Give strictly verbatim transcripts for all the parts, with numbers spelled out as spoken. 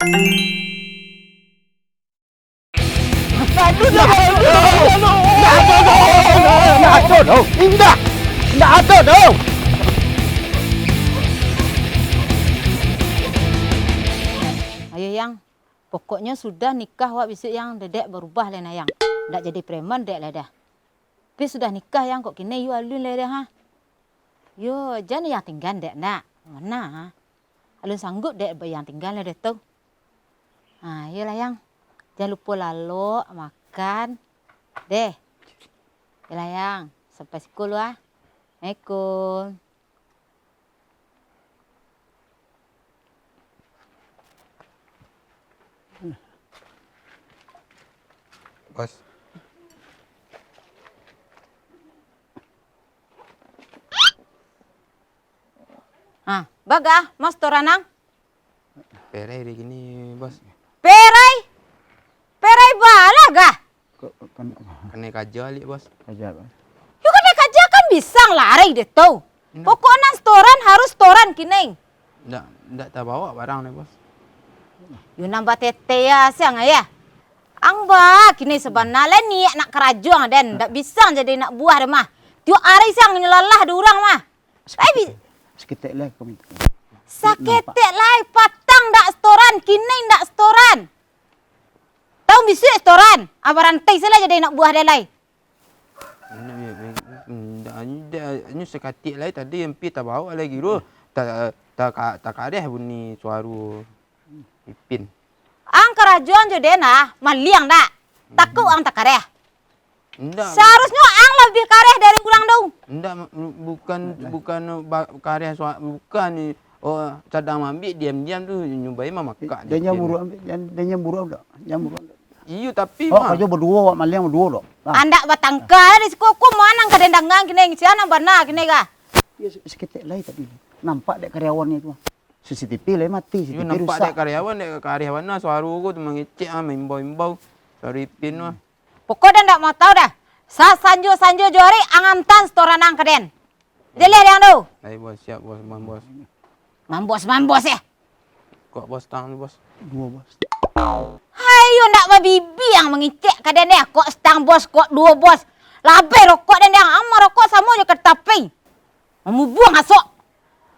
Indak ado doh! Indak! Indak ado doh! Ayo, Yang. Pokoknyo sudah nikah wak bisuak, Yang. Dek barubah lai nah, Yang. Ndak jadi preman dek lai dah. Tapi sudah nikah, Yang, kok kini iyo alun lai dah, ha. Yo, jan Yang tinggan dek ndak. Mana, ha? Alun sanggup dek ba Yang tinggan lai deh tu. Ha, iyolah, Yang. Jan lupo lalok makan. Deh. Iyolah, Yang. Sampai siko lu, ah. Assalamualaikum. Bos. Ha, bagah, Mas, setoran ang? Perai di kini, Bos. Perai? Perai bala gah? Kok, kan, kanai kaja liak, Bos. Kaja, Bos. Yo kanai kaja kan bisa larai deh tu. Indak. Pokok nan setoran harus setoran kini. Ndak, ndak tabawa barang deh, Bos. Yo nan batete ya, siang ya. Ang ba, kini sabana lai niat nak karajo ang den, ndak bisa jadi nak buah deh mah. Tiok ari siang nyo lalah dek urang mah. Ai, bi- Saketek, saketek lai kami. Saketek lai, patang ndak setoran, kini ndak setoran. Tahu bisuak setoran, ah, barantai salah jadi nak buah deh lai. Indak, indak, indak, nyo saketek lai tadi ampia tabawa lai giro. Ta-, taka-, takareh bunyi suaro Ipin. Ang karajo ang jo den ah, maliang dak? Takuik ang takareh. Indak. Saharusnyo ang labiah kareh dari urang tu. Indak, bukan, bukan ba-, kareh sua-, bukan, oh, sadang maambiak diam-diam tu, nyo bae mamakak. Jan, jan buruak, jan, jan buruak dak? Jan buruak dak? Iyo, tapi, oh, mah. Karajo baduo, awak maliang baduo dak? Nah. Andak batangka di siko, ko ma nan ka den dangaan kini, sia nan bana kini kah? Iyo, se-, saketek lai tadi. Nampak dek karyawan itu. C C T V lai mati, Yo, C C T V nampak rusak. Dek karyawan, dek karyawan nah, suaro ko tu mangecek ah, maimbau-imbau. Suaro Ipin tu ah. Pokok den ndak mau tahu dah. Sasanjo-sanjo jo ari ang antaan setoran ang ka den. Jaleh dek ang tu. Baik, Bos. Siap, Bos. Mambos. Mambos, mambos, eh. Kok, Bos, tangan, Bos? Duo, Bos. Hai, yo ndak babibi ang mangecek ka den deh. Kok stang, Bos, kok duo, Bos. Labih rokok den deh. Ang marokok samo jo ka tapi. Mamubuang asok.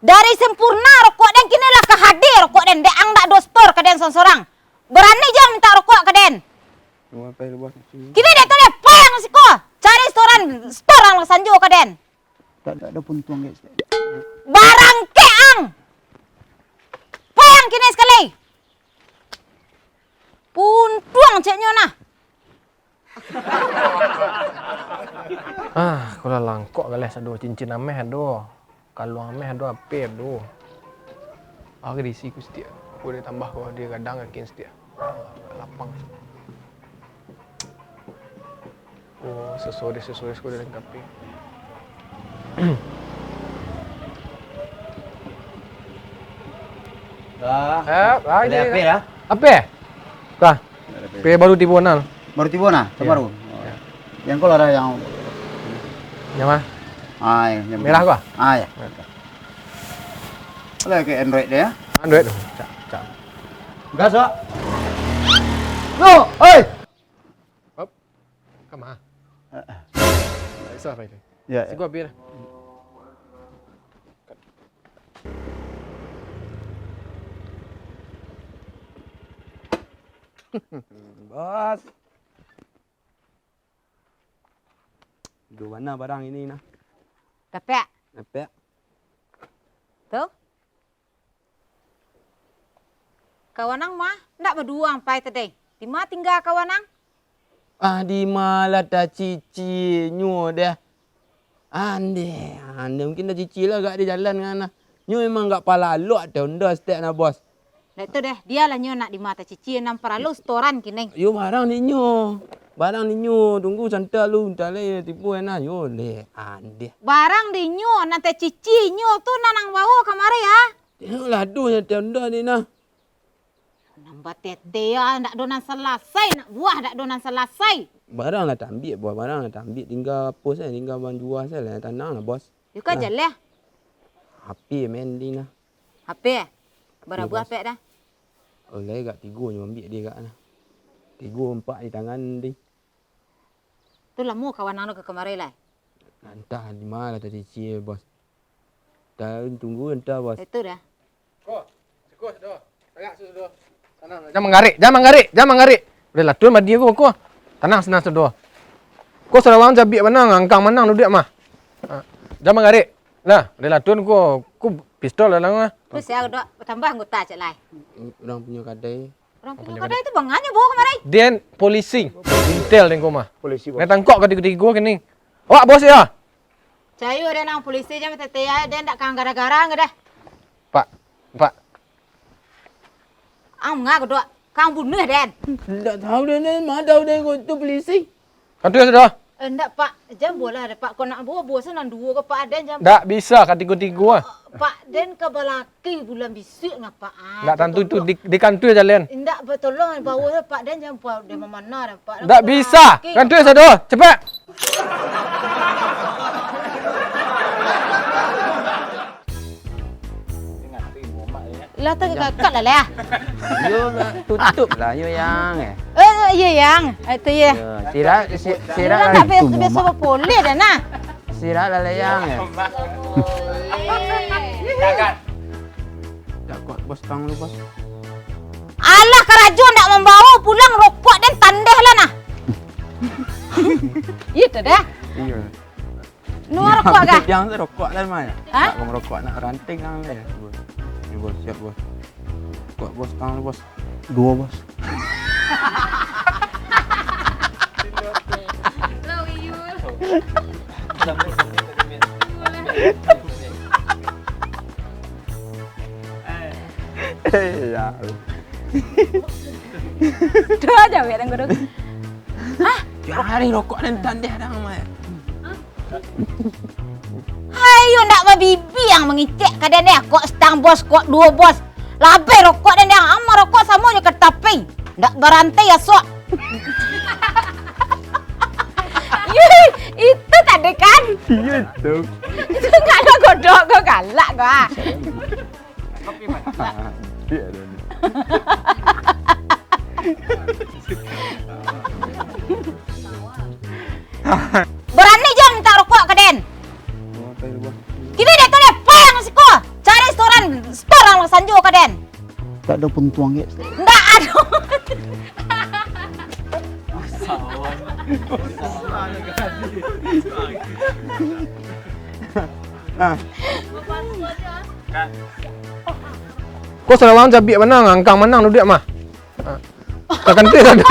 Dari sempurna rokok den, kini lah ka H D rokok den. Dek ang ndak ado stor ka den sorang-sorang. Barani jo ang mintak rokok ka den. Duo, Bos. Kini dek tu deh, pai ang siko. Cari storan, stor ang lah sanjo ka den. Tak, tak ada puntung, guys. Barangkek ang! Pai ang kini sakali! Puntuang ceknyo nah! Ah, ko lah langkok galeh sado, cincin ameh ado, kaluang ameh ado, ape ado. Ah, ka diisi ko sitiak. Ko ditambah ko, digadang kakin sitiak. Ah, lapang. Oh, aksesoris-aksesoris ko dilengkapi. Lah, eh, ah, ada ini ape lah? Ape? Kah? Ada ape? Ape baru tibo nah? Baru tibo nah, iya. Baru. Iya. Yang ko lah ada yang Yang mana? Ah, yang, yang merah ko? Ah, ya. Merah. Lah ke Android deh ya. Android. Cak, cak. Gas, Wak. Yo, oi. Hop. Kama? Heeh. Bisa, Pak, ini. Ya, ya. Siko, Bir. Bos. Duo bana barang ini nah. Dapek? Dapek. Tu. Kawan ang mah, ndak baduo ang pai tadi. Di ma tingga kawan ang? Ah, di ma lah tacicinyo deh. Ande, ande mungkin tacici lah agak di jalan kan nah. Nyo memang agak palalok ate onda stek nah, Bos. Ndak tu deh, dialah nyo nak di ma tacici, nan paralu setoran kini. Yo, barang di nyo. Barang di nyo, tunggu santa lu, anta lai tibo nah. Yo, leh, ande. Barang di nyo, nan tacici nyo tu nan ang bawo kamari, ah. Tengoklah, aduh, nyo tenda ni nah. Nan batete, ah, ndak do nan salasai, nak buah ndak do nan salasai. Barang lah taambiak, buah barang lah taambiak, tingga apo sajo, tingga manjua sajo lah, tanang lah, Bos. Yo ka jaleh. H P main di nah. H P? Bara buah pek dah? Lai agak tigo nyo ambiak di agak nah. Tigo, ampak di tangan, ding. Tu lamo kawan ang tu ka kamari lai? Antah di ma lah tadi ciek, Bos. Tahu tunggu antah, Bos. Itu dah. Ko, siko sudah. Tagak sudah. Tanang. Jan manggarik, jan manggarik, jan manggarik. Udah lah, Tun, mandi ko, ko. Tanang, sanang sudah. Ko sarawang cabiak bana, ngangkang manang duduak mah. Ha, jan manggarik. Nah, udah lah, Tun, ko, ko pistol dalam mah. Tu sia, Dok, tambah anggota cek lai. Urang punyo kadai. Urang punyo kadai tu banganyo bawa kamari. Den polisi. Intel den ko mah. Polisi, Bos. Nai tangkok ka tigo-tigo kini. Awak bos ya? Cayo den nang polisi jan bateteya, den dak kang gara-gara dah. Pak, Pak. Ang manga ko, Dok? Kang bunuh den. Ndak tahu den, den, ma tahu den ko tu polisi. Kantua sudah. Eh, ndak, Pak. Jan bolah deh, Pak. Kok nak bawa, bawa sanang duo ko, Pak, den jan. Ndak bisa ka tigo-tigo ah. Pak, den ka balaki bulan bisuak ngah, Pak, ah. Ndak tantu tu, di, di kantua jalan. Ndak, batolong bawa deh, Pak, den jan, Pak, den mamana deh, Pak. Ndak bisa. Kantua sudah. Cepat. Lah tagakak lah lah. Yo lah, tutup lah, yo yang eh. Eh, iyo yang. Eh, tu ya. Yo, sira, si-, sira. Lah tak biasa, biasa bapoleh dah nah. Sira lah, lah yang eh. Dak kuat, Bos, tang lu, Bos. Alah, karajo ndak mambawa pulang rokok den tandeh lah nah. Itu dah. Iyo. Nu rokok kah? Yang tu rokok lah, Mai. Hah? Nak merokok, nak ranting lah, Mai. Ni, Bos, siap, Bos. Rokok, Bos, tang, Bos. Duo, Bos. Eh, ya. Duo aja wek den guru. Hah? Tiap hari rokok den tandeh dang, Mai. Hai, yo ndak babibiang mangicek ka den, eh. Kok stang bos, kok duo bos. Labih rokok den, eh. Ama rokok samo jo ka tapi. Ndak baranti asok. Yui, itu tadi kan? Iyo tu. Itu nggak ada godok, kok galak kok, ah. Kopi, Pak. Iya, ada ni. Barani jan minta rokok ka den. Oh, tadi, Bang. Kini dia tu dia payang siko. Cari setoran, setoran lah sanjo ka den. Tak ada puntuang, ya. Ndak ada. Ah. Ko sarawang cabiak bana, ngangkang manang duduak mah. Ha. Ka kantua sado.